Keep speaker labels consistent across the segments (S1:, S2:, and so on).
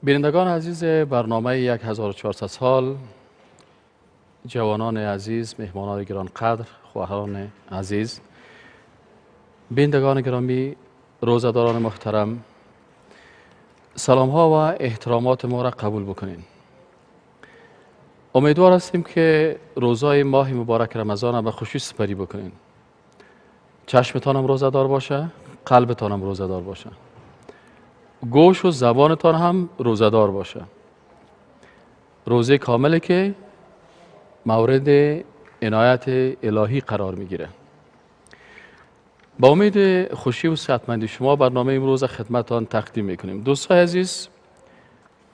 S1: بینندگان عزیز برنامه 1400 سال، جوانان عزیز، مهمانان گرانقدر، خواهران عزیز، بینندگان گرامی، روزه‌داران محترم، سلام ها و احترامات ما را قبول بکنین. امیدوار هستیم که روزای ماه مبارک رمضان را به خوشی سپری بکنین. چشمتان هم روزه‌دار باشه، قلبتان هم روزه‌دار باشه، گوش و زبانتان هم روزه‌دار باشه. روزه کاملی که مورد عنایت الهی قرار میگیره. با امید خوشی و صحتمندی شما برنامه امروز خدمتان تقدیم میکنیم. دوستای عزیز،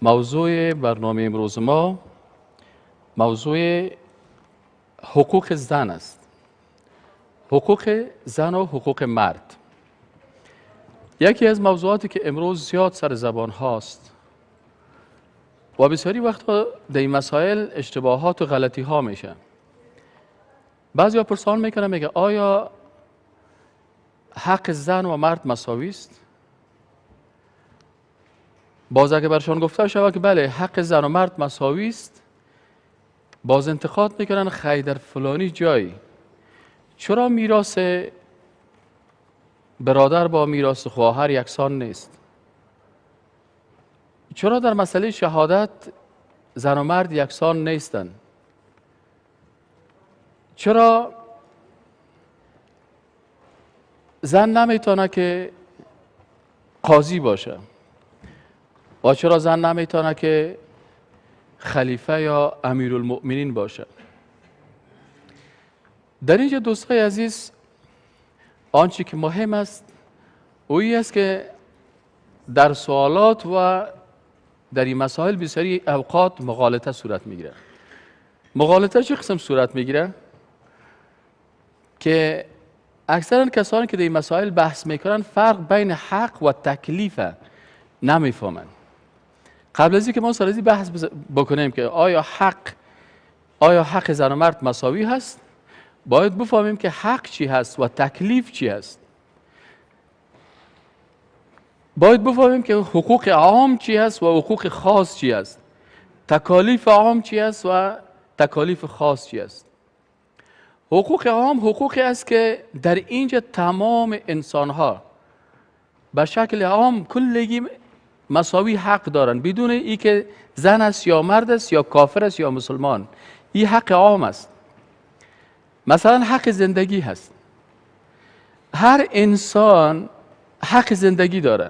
S1: موضوع برنامه امروز ما موضوع حقوق زن است. حقوق زن و حقوق مرد. یکی از موضوعاتی که امروز زیاد سر زبان هاست و بسیاری وقتها در این مسائل اشتباهات و غلطی ها میشه. بعضی ها پرسان میکنن، میگه آیا حق زن و مرد مساوی است؟ باز اگه برشان گفته شود که بله حق زن و مرد مساوی است، باز انتقاد میکنن خیر در فلانی جایی چرا میراث برادر با میراث خواهر یکسان نیست؟ چرا در مسئله شهادت زن و مرد یکسان نیستند؟ چرا زن نمیتونه که قاضی باشه؟ و چرا زن نمیتونه که خلیفه یا امیرالمؤمنین باشه؟ در اینجا دوستای عزیز، آنچه که مهم است اویی است که در سوالات و در این مسائل بسیاری اوقات مغالطه صورت میگیره. مغالطه چه قسم صورت میگیره؟ که اکثرا کسانی که در این مسائل بحث میکنن فرق بین حق و تکلیف نمیفهمند. قبل از اینکه ما سر از این بحث بکنیم که آیا حق زن و مرد مساوی هست، باید بفهمیم که حق چی هست و تکلیف چی هست. باید بفهمیم که حقوق عام چی هست و حقوق خاص چی هست، تکالیف عام چی هست و تکالیف خاص چی هست. حقوق عام حقوقی است که در اینجا تمام انسانها به شکل عام کلگی مساوی حق دارن، بدون ای که زن است یا مرد است یا کافر است یا مسلمان. این حق عام است. مثلا حق زندگی هست. هر انسان حق زندگی داره،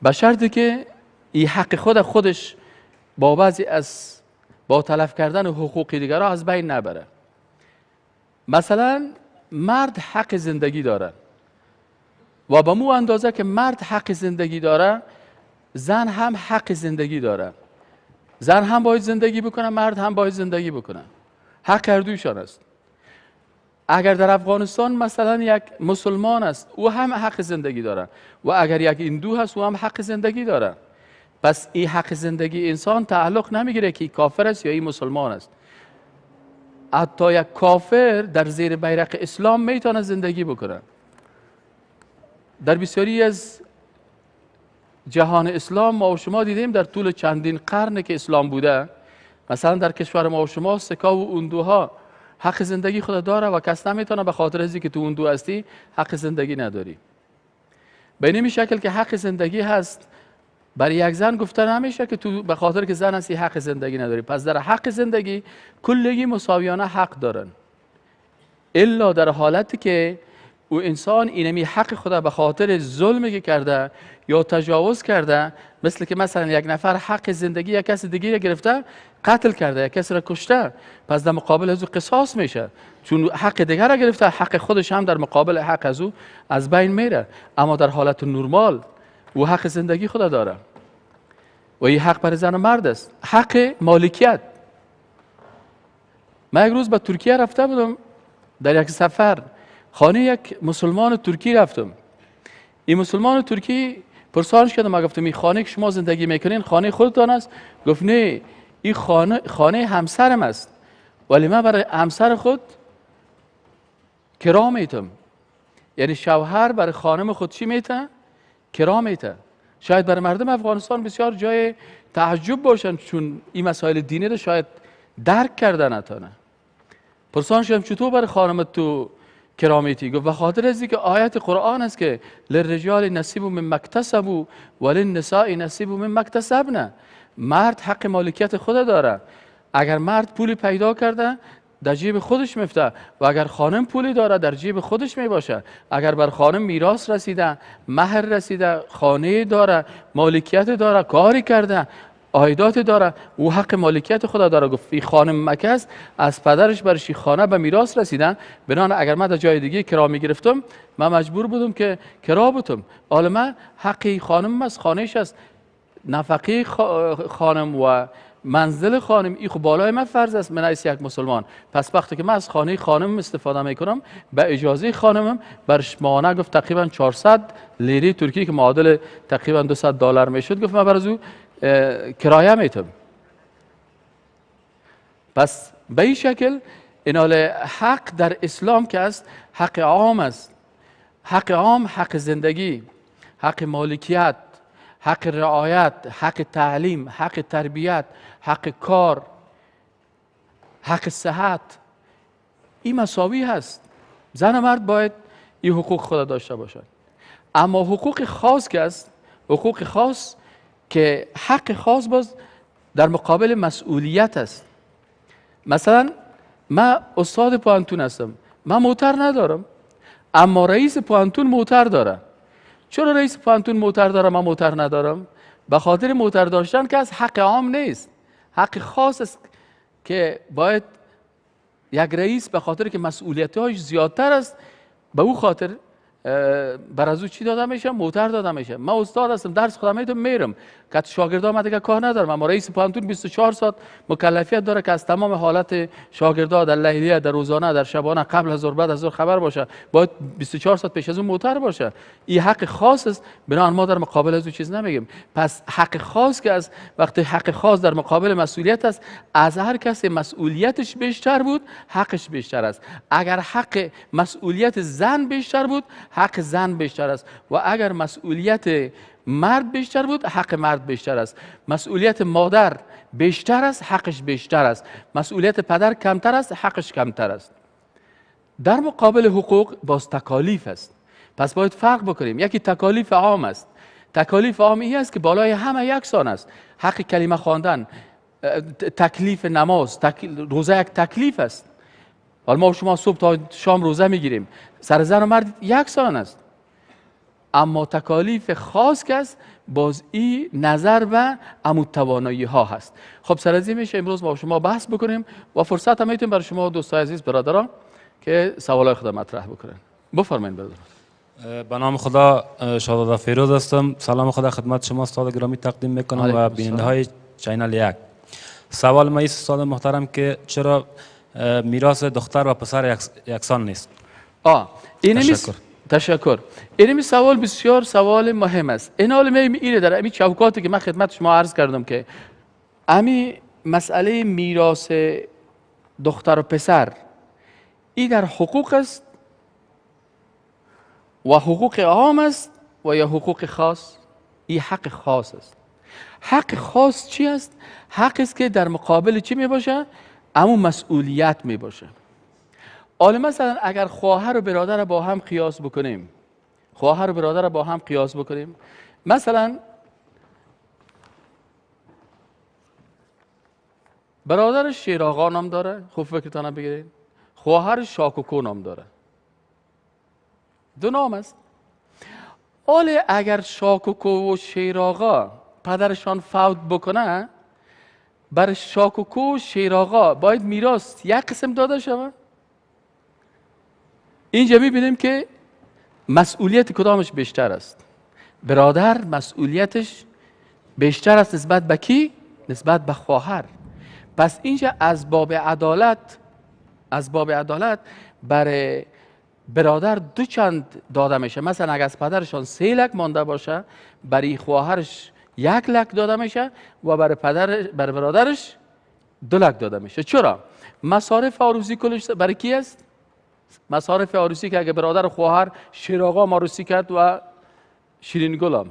S1: به شرطی که این حق خودش با بعضی از با تلف کردن حقوق دیگران از بین نبره. مثلا مرد حق زندگی داره و با مو اندازه که مرد حق زندگی داره، زن هم حق زندگی داره. زن هم باید زندگی بکنه، مرد هم باید زندگی بکنه. حق هر دویشان است. اگر در افغانستان مثلا یک مسلمان است، او هم حق زندگی داره و اگر یک هندو هست، او هم حق زندگی داره. پس این حق زندگی انسان تعلق نمیگیره که کافر است یا این مسلمان است. حتی یک کافر در زیر بیرق اسلام میتونه زندگی بکنه. در بسیاری از جهان اسلام ما و شما دیدیم در طول چندین قرن که اسلام بوده، مثلا در کشور ما و شما سکا و اندوها حق زندگی خود داره و کس نمیتونه به خاطر ازی که تو اندو هستی حق زندگی نداری. به این شکل که حق زندگی هست، برای یک زن گفته نمیشه که تو به خاطر که زن هستی حق زندگی نداری. پس در حق زندگی کلگی مساویانه حق دارن، الا در حالتی که او انسان اینمی حق خدا به خاطر ظلمی که کرده یا تجاوز کرده، مثل که مثلا یک نفر حق زندگی یک کس دیگه را گرفته، قتل کرده، یک کس را کشته، پس در مقابل از او قصاص میشه، چون حق دیگر را گرفته، حق خودش هم در مقابل حق از او از بین میره. اما در حالت نرمال او حق زندگی خدا داره و این حق برای زن و مرد است. حق مالکیت. من یک روز به ترکیه رفته بودم در یک سفر، خانه یک مسلمان ترکی رفتم. این مسلمان ترکی پرسانش کردم، من گفتم این خانه که شما زندگی میکنین خانه خودتان است؟ گفت نه، این خانه همسرم است، ولی من برای همسر خود کرا میتم. یعنی شوهر برای خانم خود چی میته؟ کرا میته. شاید برای مردم افغانستان بسیار جای تعجب باشن، چون این مسائل دینی رو شاید درک کردن نتانه. پرسان شدم چطور برای خانم تو کرامیتی؟ گفت به خاطر از که آیت قرآن است که للرجال نصیب من مکتسبوا وللنساء نصیب من مکتسبن. مرد حق مالکیت خود داره. اگر مرد پولی پیدا کرده در جیب خودش میفته و اگر خانم پولی داره در جیب خودش میباشه. اگر بر خانم میراث رسیده، مهر رسیده، خانه داره، مالکیت داره، کاری کرده، عایدات داره، او حق مالکیت خدا داره. گفت این خانم مکه است، از پدرش برش خانه به میراث رسیدن، بنان اگر من در جای دیگه کرا میگرفتم من مجبور بودم که کرا بودم. حالا من حق خانم است، خانهش است، نفقه خانم و منزل خانم ای خب بالای من فرض است، من حیث یک مسلمان. پس وقتی که من از خانه خانم استفاده میکنم به اجازه خانمم، برش ماهانه گفت تقریبا 400 لیره ترکی که معادل تقریبا 200 دلار میشد، گفت من بر از او کرایه میتم. پس به این شکل اینال حق در اسلام که است حق عام است. حق عام حق زندگی، حق مالکیت، حق رعایت، حق تعلیم، حق تربیت، حق کار، حق صحت، این مساوی هست. زن و مرد باید این حقوق خود داشته باشند. اما حقوق خاص که است، حقوق خاص که حق خاص باز در مقابل مسئولیت است. مثلا من استاد پوهنتون هستم، من موتر ندارم، اما رئیس پوهنتون موتر داره. چرا رئیس پوهنتون موتر داره من موتر ندارم؟ به خاطر موتر داشتن که از حق عام نیست، حق خاص است که باید یک رئیس به خاطر که مسئولیت‌هاش زیادتر است به او خاطر بر از او چی داده میشه؟ موتر داده میشه. من استاد هستم، درس خودم میتونم میرم که شاگردا من دیگه کار ندارم، اما رئیس پوهنتون 24 ساعت مکلفیت داره که از تمام حالت شاگردا در لیلیه، در روزانه، در شبانه، قبل از ظهر، بعد از ظهر خبر باشه، باید 24 ساعت پیش از اون موتر باشه. این حق خاص است، بنابراین ما در مقابل از او چیز نمیگیم. پس حق خاص که از وقتی حق خاص در مقابل مسئولیت است، از هر کسی مسئولیتش بیشتر بود حقش بیشتر است. اگر حق مسئولیت زن بیشتر بود حق زن بیشتر است، و اگر مسئولیت مرد بیشتر بود حق مرد بیشتر است. مسئولیت مادر بیشتر است، حقش بیشتر است. مسئولیت پدر کمتر است، حقش کمتر است. در مقابل حقوق باز تکالیف است. پس باید فرق بکنیم. یکی تکالیف عام است. تکالیف عام این است که بالای همه یکسان است. حق کلمه خواندن، تکلیف نماز، روزه یک تکلیف است. حالا ما شما صبح تا شام روزه میگیریم، سر زن و مرد یکسان است. اما تکالیف خاص که است باز ای نظر و امو توانایی ها هست. خب سر از این میشه امروز ما شما بحث بکنیم و فرصت هم میتونیم برای شما دوستای عزیز برادران که سوالای خود مطرح بکنن. بفرمایید برادران.
S2: به نام خدا، شاهزاده فیروز هستم. سلام خدا خدمت شما استاد گرامی تقدیم میکنم و بیننده های channel 1. سوال ما است استاد محترم که چرا میراث دختر و پسر یکسان نیست؟
S1: تشکر. اینمی سوال بسیار سوال مهم است. این حال می اینه در امی چوکاتی که من خدمت شما عرض کردم که امی مسئله میراث دختر و پسر ای در حقوق است و حقوق عام است و یا حقوق خاص. ای حق خاص است. حق خاص چی است؟ حق است که در مقابل چی می باشه؟ امو مسئولیت می باشه. حالا مثلا اگر خواهر و برادر با هم قیاس بکنیم، خواهر و برادر با هم قیاس بکنیم، مثلا برادر شیرآقا نام داره، خوب فکرتان بگیرید، خواهر شاکوکو نام داره، دو نام است. حالا اگر شاکوکو و شیرآقا پدرشان فوت بکنه، بر شاکوکو و شیرآقا باید میراث یک قسم داده شود. اینجا میبینیم که مسئولیت کدامش بیشتر است. برادر مسئولیتش بیشتر است نسبت به کی؟ نسبت به خواهر. پس اینجا از باب عدالت، از باب عدالت برای برادر دو چند داده میشه. مثلا اگر از پدرشان 3 لک مانده باشه، برای خواهرش 1 لک داده میشه و برای پدر، برای برادرش 2 لک داده میشه. چرا؟ مصارف عروسی کلش برای کی است؟ مصارف عروسی که اگه برادر و خواهر شیرآقا عروسی کرد و شیرین گلم،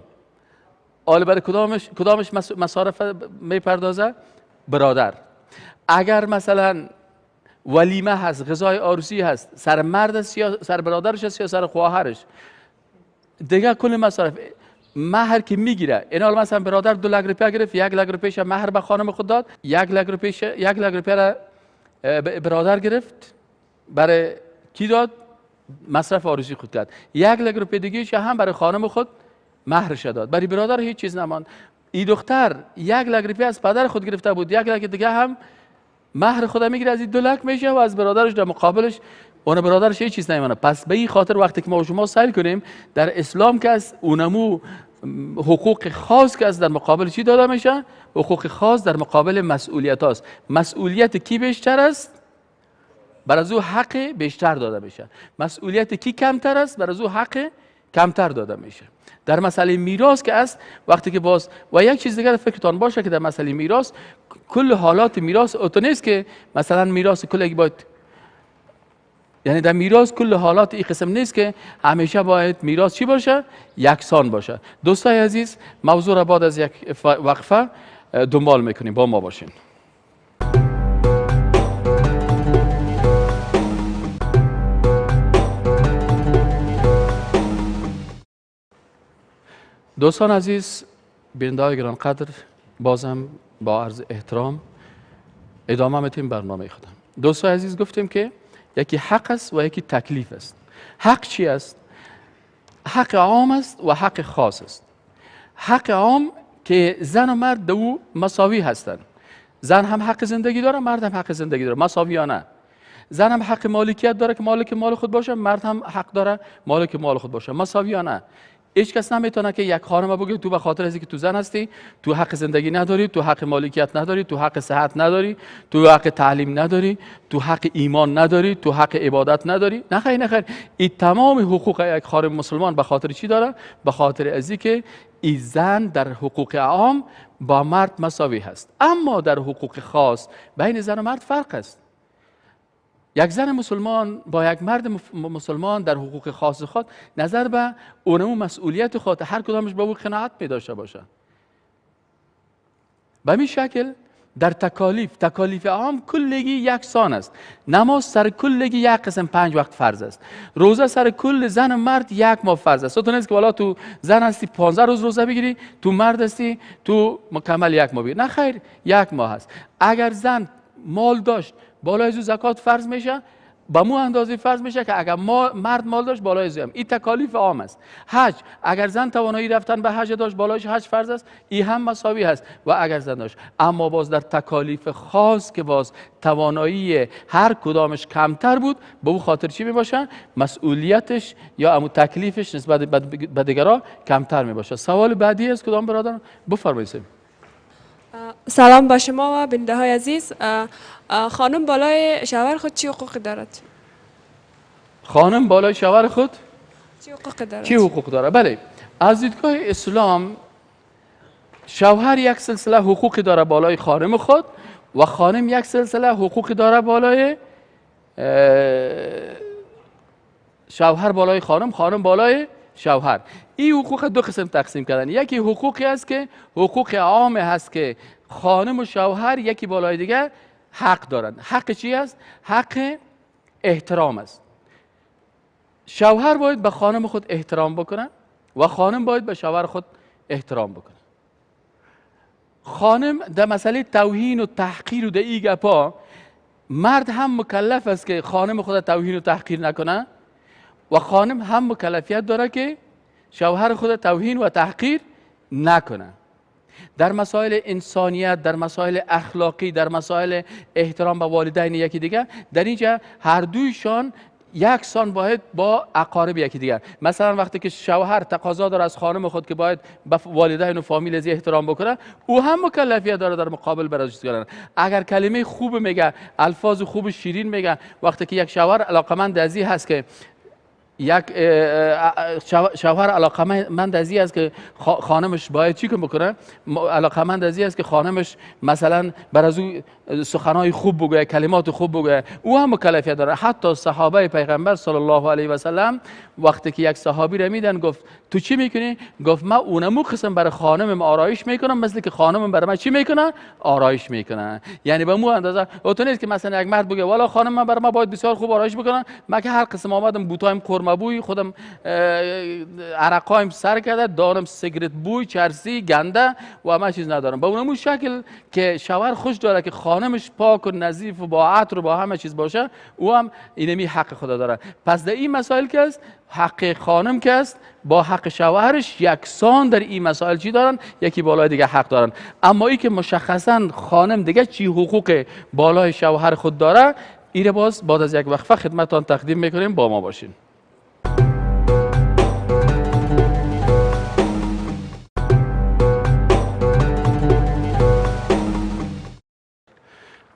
S1: حالا برای کدامش مصارف میپردازه؟ برادر. اگر مثلا ولیمه هست، غذای عروسی هست، سر مرد است یا سر برادرش است یا سر خواهرش، دیگه کل مصارف مهر که میگیره. این حال مثلا برادر 2 لک روپیه گرفت، 1 لک روپیه مهر به خانم خود داد، 1 لک روپیه 1 لک روپیه را برادر گرفت، برای کی داد؟ مصرف عروسی خود کرد. 1 لک روپیه دیگه هم برای خانم خود مهرش داد، برای برادر هیچ چیز نماند. این دختر 1 لک روپیه از پدر خود گرفته بود، 1 لک دیگه هم مهر خود میگیره، از این 2 لک میشه و از برادرش در مقابلش اون برادرش هیچ چیز نمیمونه. پس به این خاطر وقتی که ما و شما سعی کنیم در اسلام که از اونمو حقوق خاص که از در مقابل چی داده میشه؟ حقوق خاص در مقابل مسئولیت هاست. مسئولیت کی بیشتر است؟ بر از او حق بیشتر داده میشه. مسئولیت کی کمتر است؟ بر از او حق کمتر داده میشه. در مسئله میراث که است وقتی که باز و یک چیز دیگر فکرتان باشه که در مسئله میراث کل حالات میراث اتو نیست که مثلا میراث کل باید، یعنی در میراث کل حالات این قسم نیست که همیشه باید میراث چی باشه؟ یکسان باشه. دوستای عزیز موضوع را بعد از یک وقفه دنبال میکنیم، با ما باشین. دوستان عزیز، بیننده‌های گرانقدر، بازم با عرض احترام ادامه میتیم برنامه خودم. دوستان عزیز گفتیم که یکی حق است و یکی تکلیف است. حق چی است؟ حق عام است و حق خاص است. حق عام که زن و مرد دو مساوی هستند. زن هم حق زندگی داره، مرد هم حق زندگی داره، مساویانه. زن هم حق مالکیت داره که مالک مال خود باشه، مرد هم حق داره مالک مال خود باشه، مساویانه. هیچ کس نمیتونه که یک خانم بگه تو به خاطر از اینکه تو زن هستی تو حق زندگی نداری، تو حق مالکیت نداری، تو حق صحت نداری، تو حق تعلیم نداری، تو حق ایمان نداری، تو حق عبادت نداری. نه خیر، نه خیر. این تمام حقوق یک خانم مسلمان به خاطر چی داره؟ به خاطر از اینکه این زن در حقوق عام با مرد مساوی هست. اما در حقوق خاص بین زن و مرد فرق است. یک زن مسلمان با یک مرد مسلمان در حقوق خاص خود نظر به اونمو مسئولیت خود هر کدامش به او قناعت می داشته باشه. به این شکل در تکالیف عام کلگی یکسان است. نماز سر کلگی یک قسم 5 وقت فرض است. روزه سر کل زن و مرد 1 ماه فرض است. تو نیست که والا تو زن هستی 15 روز روزه بگیری، تو مرد هستی تو مکمل 1 ماه بگیری. نه خیر، 1 ماه هست. اگر زن مال داشت بالای از او زکات فرض میشه، به مو اندازه فرض میشه که اگر مرد مال داشت بالای از هم. این تکالیف عام است. حج اگر زن توانایی رفتن به حج داشت بالایش حج فرض است، این هم مساوی هست و اگر زن داشت. اما باز در تکالیف خاص که باز توانایی هر کدامش کمتر بود، به او خاطر چی میباشه؟ مسئولیتش یا امو تکلیفش نسبت به دیگران کمتر میباشه. سوال بعدی از کدام برادران؟ بفرمایید.
S3: سلام با شما و بیننده های عزیز. خانم بالای شوهر خود چی حقوقی دارد؟
S1: خانم بالای شوهر خود
S3: چی حقوقی دارد؟
S1: چی حقوق دارد؟ بله، از دیدگاه اسلام شوهر یک سلسله حقوقی داره بالای خانم خود و خانم یک سلسله حقوقی داره بالای شوهر، بالای خانم، خانم بالای شوهر. این حقوق دو قسم تقسیم کردن. یکی حقوقی است که حقوق عام هست که خانم و شوهر یکی بالای دیگه حق دارند. حق چی است؟ حق احترام است. شوهر باید به خانم خود احترام بکنه و خانم باید به شوهر خود احترام بکنه. خانم در مسئله توهین و تحقیر و در این گپا مرد هم مکلف است که خانم خود توهین و تحقیر نکنه و خانم هم مکلفیت داره که شوهر خود توهین و تحقیر نکنه. در مسائل انسانیت، در مسائل اخلاقی، در مسائل احترام به والدین یکی دیگه، در اینجا هر دویشان یکسان باید با اقارب یکی دیگر. مثلا وقتی که شوهر تقاضا داره از خانم خود که باید به والدین و فامیل از احترام بکنه، او هم مکلفیت داره در مقابل برازش کردن. اگر کلمه خوب میگه، الفاظ خوب شیرین میگه، وقتی که یک شوهر علاقمند از این هست که یک شوهر علاقمند از این است که خانمش باید چی بکنه؟ علاقمند از این است که خانمش مثلا بر از او سخنای خوب بگوید، کلمات خوب بگوید، او هم مکلفیت داره. حتی صحابه پیغمبر صلی الله علیه و سلم وقتی که یک صحابی را میدن، گفت تو چی میکنی؟ گفت من اونمو قسم برای خانمم آرایش میکنم مثل که خانمم برای من چی میکنه؟ آرایش میکنه. یعنی به مو اندازه او تو نیست که مثلا یک مرد بگه والا خانم من برای من باید بسیار خوب آرایش بکنه، من که هر قسم آمدم بوتایم قرمه بوی، خودم عرقایم سر کرده، دارم سیگرت بوی، چرسی، گنده و من چیز ندارم. به اونمو شکل که شوهر خوش داره که خانمش پاک و نظیف و با عطر و با همه چیز باشه، او هم اینمی حق خدا داره. پس در این مسائل که است، حق خانم که است با حق شوهرش یکسان در این مسائل چی دارن؟ یکی بالای دیگه حق دارن. اما ای که مشخصا خانم دیگه چی حقوق بالای شوهر خود داره، ایره باز بعد از یک وقفه خدمتتان تقدیم میکنیم. با ما باشین.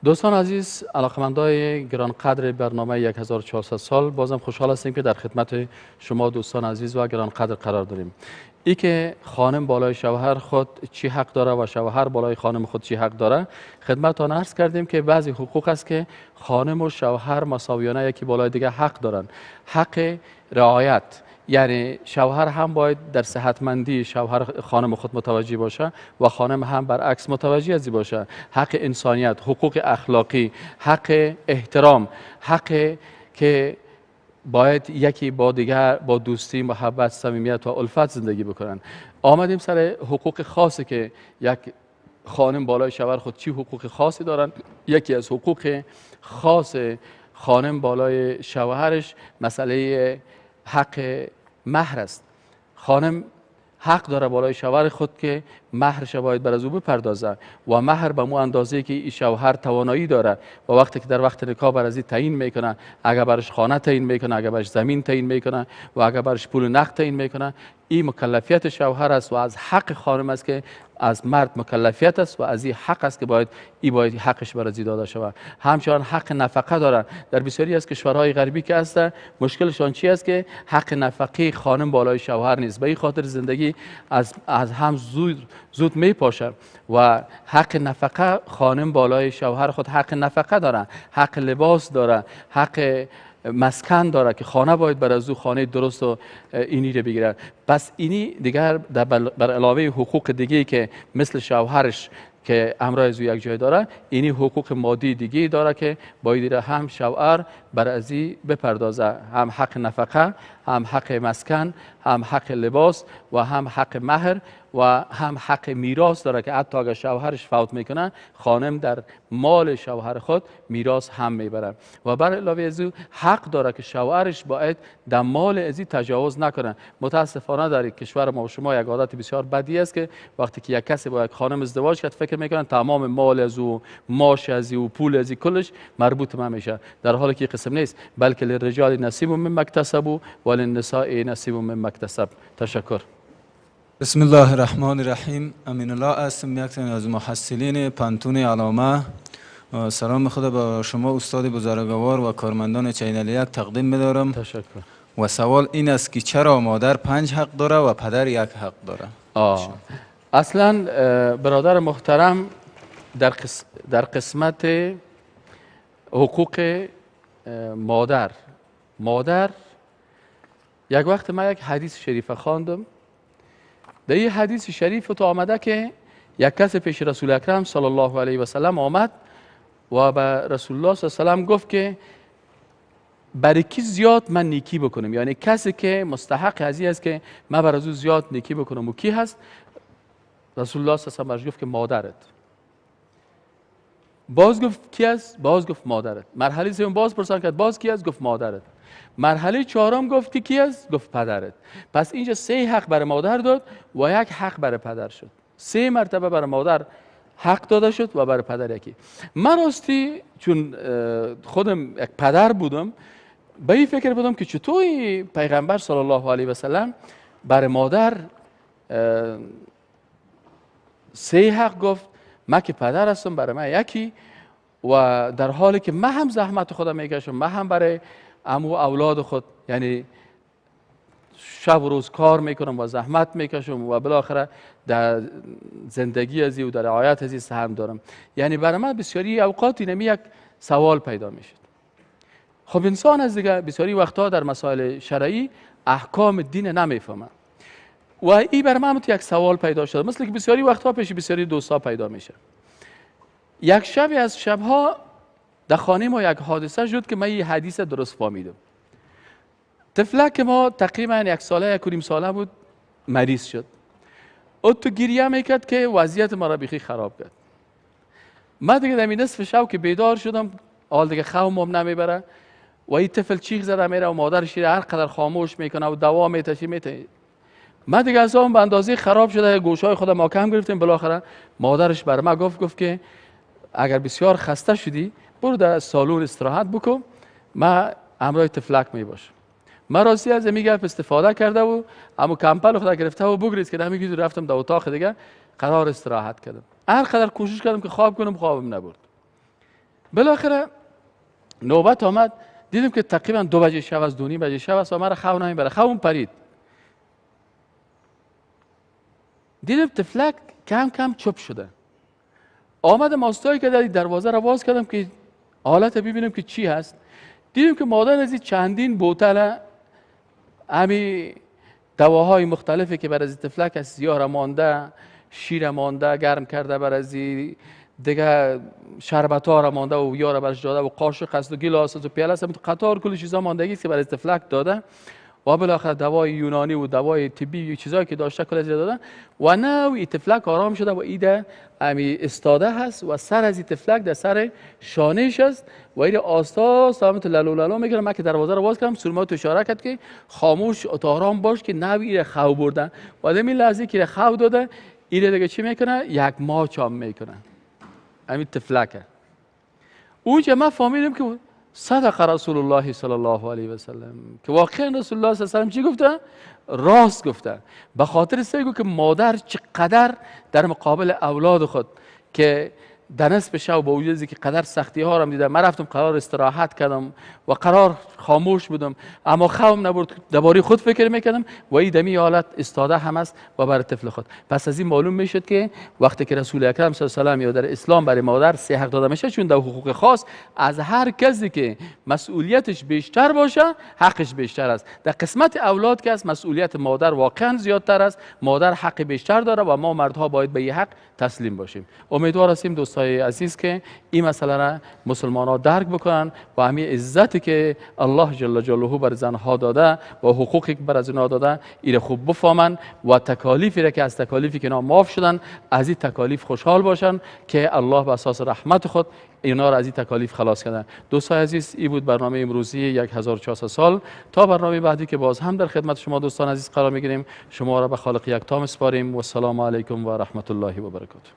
S1: دوستان عزیز، علاقمندای گرانقدر برنامه 1400 سال، بازم خوشحال هستیم که در خدمت شما دوستان عزیز و گرانقدر قرار داریم. ای که خانم بالای شوهر خود چی حق داره و شوهر بالای خانم خود چی حق داره، خدمتتان عرض کردیم که بعضی حقوق است که خانم و شوهر مساویانه یکی بالای دیگه حق دارن. حق رعایت، یعنی شوهر هم باید در صحتمندی شوهر خانم خود متوجه باشه و خانم هم برعکس متوجه ازی باشه. حق انسانیت، حقوق اخلاقی، حق احترام، حق که باید یکی با دیگر با دوستی، محبت، صمیمیت و الفت زندگی بکنن. آمدیم سر حقوق خاصی که یک خانم بالای شوهر خود چی حقوق خاصی دارن. یکی از حقوق خاص خانم بالای شوهرش مسئله حق مهر است. خانم حق داره بالای شوهر خود که مهرش باید بر از او بپردازه و مهر به مو اندازه که این شوهر توانایی داره و وقتی که در وقت نکاح بر از این تعیین میکنه، اگر برش خانه تعیین میکنه، اگر برش زمین تعیین میکنه و اگر برش پول نقد تعیین میکنه، این مکلفیت شوهر است و از حق خانم است که از مرد مکلفیت است و از این حق است که باید این باید حقش بر از داده شود. همچنان حق نفقه داره. در بسیاری از کشورهای غربی که هست مشکلشان چی است که حق نفقه خانم بالای شوهر نیست، به این خاطر زندگی از هم زود میپاشه و حق نفقه خانم بالای شوهر خود حق نفقه داره، حق لباس داره، حق مسکن داره که خانه باید بر از او خانه درست و اینی رو بگیره. پس اینی دیگر بر علاوه حقوق دیگه که مثل شوهرش که امرای از او یک جای داره، اینی حقوق مادی دیگه داره که باید هم شوهر بر ازی بپردازه، هم حق نفقه، هم حق مسکن، هم حق لباس و هم حق مهر و هم حق میراث داره که حتی اگر شوهرش فوت میکنه خانم در مال شوهر خود میراث هم میبره و بر علاوه از او حق داره که شوهرش باید در مال ازی تجاوز نکنه. متاسفانه در کشور ما و شما یک عادت بسیار بدی است که وقتی که یک کسی با یک خانم ازدواج کرد فکر میکنن تمام مال از او، ماش از او، پول از او کلش مربوط ما میشه، در حالی که قسم نیست، بلکه للرجال نصیب مما اکتسبوا وللنساء نصیب مما اکتسب. تشکر.
S4: بسم الله الرحمن الرحیم. امین الله هستم، یک تن از محصلین پانتون علامه. سلام خدا به شما استاد بزرگوار و کارمندان channel یک تقدیم می‌دارم.
S1: تشکر.
S4: و سوال این است که چرا مادر 5 حق داره و پدر 1 حق داره؟
S1: اصلا برادر محترم در قسمت حقوق مادر یک وقت من یک حدیث شریف خواندم. در این حدیث شریف تو آمده که یک کس پیش رسول اکرم صلی الله علیه و سلم آمد و به رسول الله صلی الله علیه و سلم گفت که برای کی زیاد من نیکی بکنم، یعنی کسی که مستحق از این است که من بر از او زیاد نیکی بکنم و کی هست؟ رسول الله صلی الله علیه و سلم برش گفت که مادرت. باز گفت کی است؟ باز گفت مادرت. مرحله سوم باز پرسان کرد باز کی است؟ گفت مادرت. مرحله چهارم گفت که کی است؟ گفت پدرت. پس اینجا 3 حق برای مادر داد و 1 حق برای پدر شد. 3 مرتبه برای مادر حق داده شد و برای پدر یکی. من راستی چون خودم یک پدر بودم به این فکر بودم که چطور پیغمبر صلی الله علیه و سلم برای مادر 3 حق گفت، من که پدر هستم برای من یکی، و در حالی که من هم زحمت خودم میکشم، من هم برای عمو اولاد خود، یعنی شب و روز کار میکنم و زحمت میکشم و بالاخره در زندگی ازی و در رعایت ازی سهم دارم. یعنی برای من بسیاری اوقات اینمی یک سوال پیدا میشد. خب انسان از دیگه بسیاری وقتها در مسائل شرعی احکام دین نمیفهمه و این برای من یک سوال پیدا شد، مثل که بسیاری وقتها پیش بسیاری دوستا پیدا میشه. یک شب از شبها در خانه ما یک حادثه شد که من این حدیث درست فهمیدم. طفلک ما تقریبا 1 ساله 1.5 ساله بود، مریض شد. او تو گریه میکرد که وضعیت ما را بیخی خراب کرد. من دیگه در نصف شب که بیدار شدم، حال دیگه خوابم نمیبره و این طفل چیغ زده میره و مادرش هر قدر خاموش میکنه و دوا میتشه میته. من دیگه از اون به اندازه خراب شده گوشهای خودم محکم گرفتیم. بالاخره مادرش بر من گفت که اگر بسیار خسته شدی برو در سالن استراحت بکن، من همراه طفلک میباشم. من راستی از این گپ استفاده کرده و اما کمپل خود گرفته و بگریز که نمیگید رفتم در اتاق دیگه قرار استراحت کردم. هر قدر کوشش کردم که خواب کنم خوابم نبرد. بالاخره نوبت آمد، دیدم که تقریبا 2 بجه شب از 2:30 بجه شب است و مرا خواب نمیبره، خوابم پرید. دیدم طفلک کم کم چپ شده. آمدم آستایی که دروازه را باز کردم که حالت ببینم که چی هست. دیدم که مادر از چندین بوتل همی دواهای مختلفی که بر از طفلک از سیاه مانده، شیر مانده، گرم کرده بر از دیگه شربت ها را مانده و یارا برش داده و قاشق است و گیلاس است و پیاله است، قطار کل چیزا ماندگی است که بر از طفلک داده و بالاخره دوای یونانی و دوای طبی و چیزایی که داشته کل از داده و نه این طفلک آرام شده و ایده امی استاده هست و سر از این طفلک در سر شانهش است و ایده آستا آستا لالو لالو میگیره. من که دروازه رو باز کردم سرما تو اشاره کرد که خاموش و آرام باش که نه ایده خو بردن و در این لحظه که خو داده ایده دیگه چی میکنه؟ یک ماچ هم میکنه امی طفلکه. اونجا من فهمیدم که صدق رسول الله صلی الله علیه و سلم، که واقعا رسول الله صلی الله علیه و سلم چی گفته؟ راست گفته. به خاطر سیگو که مادر چقدر در مقابل اولاد خود که در نصف شب با وجودی که قدر سختی ها را دیدم، من رفتم قرار استراحت کردم و قرار خاموش بودم اما خوابم نبرد، درباره خود فکر میکردم و این دمی حالت استاده هم است و برای طفل خود. پس از این معلوم میشد که وقتی که رسول اکرم صلی الله علیه و سلم یا در اسلام برای مادر 3 حق داده میشه، چون در حقوق خاص از هر کسی که مسئولیتش بیشتر باشه حقش بیشتر است. در قسمت اولاد که از مسئولیت مادر واقعا زیادتر است، مادر حق بیشتر داره و ما مردها باید به این حق تسلیم باشیم. امیدوار هستیم دوستای عزیز که این مسئله را مسلمان ها درک بکنن و همین عزتی که الله جل جلاله بر زنها داده و حقوقی که بر از اینا داده ایره خوب بفهمن و تکالیفی را که از تکالیفی که اینا معاف شدن از این تکالیف خوشحال باشن که الله به اساس رحمت خود اینا را از این تکالیف خلاص کردن. دوستای عزیز این بود برنامه امروزی 1400 سال. تا برنامه بعدی که باز هم در خدمت شما دوستان عزیز قرار میگیریم، شما را به خالق یکتا میسپاریم و السلام علیکم و رحمت الله و برکاته.